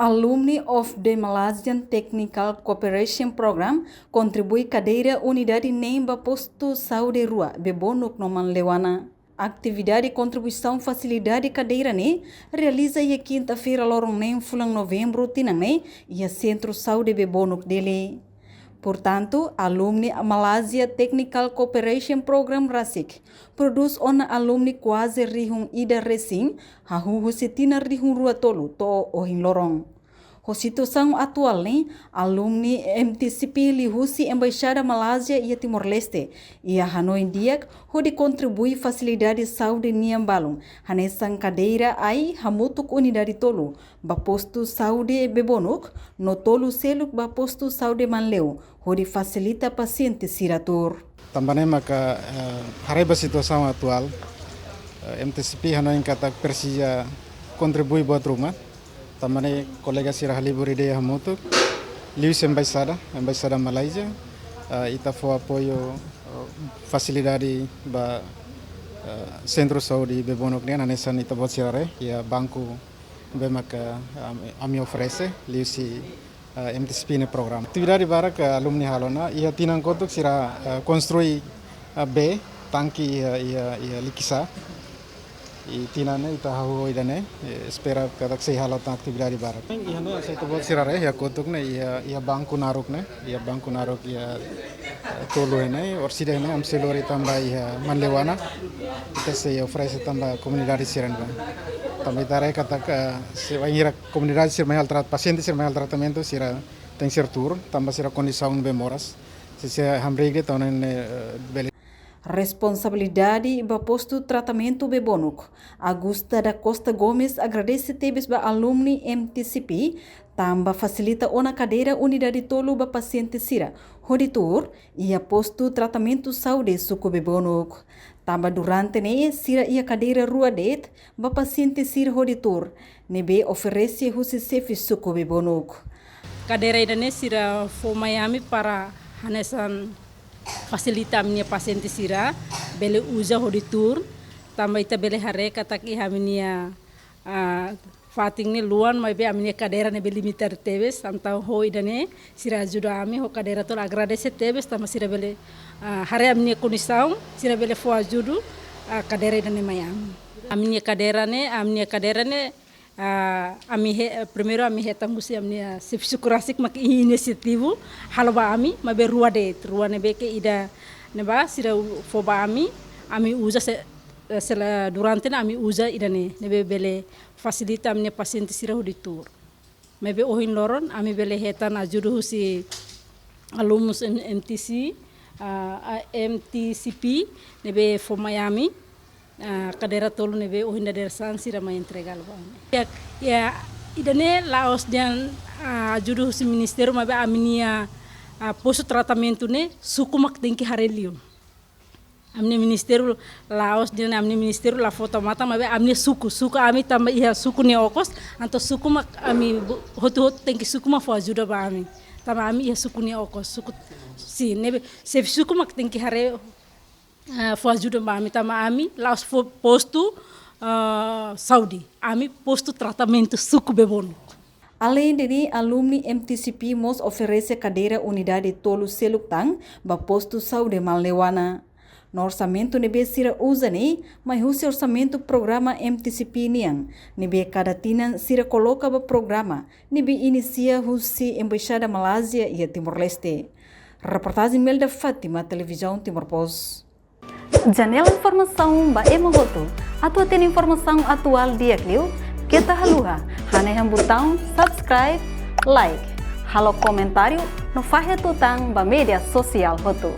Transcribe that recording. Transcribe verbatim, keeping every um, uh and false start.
Alumni of the Malaysian Technical Cooperation Program kontribui kadeira unidade neen ba postu saúde rua, Bebonuk no Manleuana. Atividade kontribuisaun fasilidade kadeira ne'e realiza iha kinta-feira loron neen fulan Novembru tinan ne'e iha Sentru Saúde Bebonuk Dili. Portantu, alumni Malaysia Technical Cooperation Program rasik prodús ona alumni kuaze rihun ida resin, hahú husi tinan rihun rua tolu to'o ohin loron. Ho situasaun atuál ne'e, alumni M T C P liuhusi Embaixada Malaysia iha Timor-Leste iha hanoin di'ak hodi kontribui fasilidade saúde nian balun, hanesan kadeira ai hamutuk unidade tolu ba postu saúde Bebonuk, no tolu seluk ba postu saúde Manleu, hodi fasilita pasiente sira tuur. Tanba ne'e maka, eh, haree ba situasaun atuál, eh, M T C P hanoin katak presiza kontribui buat ruma. Tanba ne'e kolega sira halibur ideia hamutuk, liuhusi embaixada, embaixada Malaysia, eh, ita fó apoiu, eh, fasilidade ba, eh, Sentru Saúde Bebonuk nian, hanesan ita-boot sira haree, iha banku ne'ebé maka, eh, ami, ami oferese, liuhusi, eh, M T C P nia programa. Atividade barak, eh, alumni halo ona, iha tinan kotuk sira, eh, konstrui, eh, bee, tanke iha, iha, iha Likisá. I tinan ne'e ita hahú ida-ne'e, eh, espera katak sei halo tan atividade barak. Iha ne'e, hanesan ita-boot sira haree, iha kotuk ne'e, iha, iha banku naruk ne'e, iha banku naruk iha, eh, tolu ne'e, orsida ne'e, ami sei lori tan ba iha Manleuana, ita sei oferese tan ba komunidade sira ne'ebá. Tanba ita haree katak, eh, se bainhira komunidade sira mai halo trat-, pasiente sira mai halo tratamentu, sira tenke ser tuur, tanba sira kondisaun ne'ebé moras. Se, se hamriik de'it, entaun ne'e, eh, bele. Responsabilidade ba postu tratamentu Bebonuk, Augusta da Costa Gomes agradese tebes ba alumni M T C P, tanba fasilita ona kadeira unidade tolu ba pasiente sira, hodi tuur iha postu tratamentu saúde suku Bebonuk. Tanba durante ne'e sira iha kadeira rua de'it ba pasiente sira hodi tuur, ne'ebé oferese husi xefe suku Bebonuk. Kadeira ida-ne'e sira fó mai ami para hanesan fasilita ami-nia pasiente sira bele uza hodi tuur, tanba ita bele haree katak iha ami-nia, ah, fatin ne'e luan, maibé ami-nia kadeira ne'ebé limitadu tebes, entaun ho ida-ne'e sira ajuda ami ho kadeira tolu, agradese tebes, tanba sira bele, ah, haree ami-nia kondisaun, sira bele fó ajuda, ah, kadeira ida-ne'e mai ami. Ami-nia kadeira ne'e, ami-nia kadeira ne'e, ah, ami he-, primeiru ami hetan husi ami-nia xefe suku rasik mak inisiativa halo ba ami, maibé rua de'it, rua ne'ebé ke ida ne'ebá sira u-, fó ba ami, ami uza se, eh, sela-, durante ne'e ami uza ida-ne'e, ne'ebé bele fasilita ami-nia pasiente sira hodi tuur. Maibé ohin loron ami bele hetan ajuda husi alumnus M-, M T C, ah, ah, M T C P, ne'ebé fó mai ami, ah, kadeira tolu ne'ebé ohin dadeer-saan sira mai entrega halo ba ami. Ya, ya, ida-ne'e la'ós dehan, ah, ajuda husi ministériu, maibé ami-nia, ah, postu tratamentu ne'e suku mak tenke haree liu. Ami-nia ministériu la'ós dehan ami-nia ministériu la fó tau matan, maibé ami-nia suku, suku ami tanba iha suku nia okos, entaun suku mak ami bu-, hotu-hotu tenke suku mak fó ajuda ba ami. Tanba ami iha suku nia okos, suku, sin, ne'ebé xefe suku mak tenke haree, eh, fó ajuda ba ami, tanba ami la'ós fó postu, eh, saúde, ami postu tratamentu suku Bebonuk. Aleinde ne'e, alumni M T C P mós oferese kadeira unidade tolu seluk tan ba postu saúde Manleuana. No orsamentu ne'ebé sira uza ne'e mai husi orsamentu programa M T C P nian, ne'ebé kada tinan sira koloka ba programa ne'ebé inisia husi Embaixada Malázia iha Timor-Leste. Reportajen Melda Fátima, Televizaun Timor Post. Janela informasaun ba ema hotu. Atu hatene informasaun atuál di'ak liu, keta haluha hanehan butaun subscribe, like, halo komentáriu no fahe tutan ba média sosiál hotu.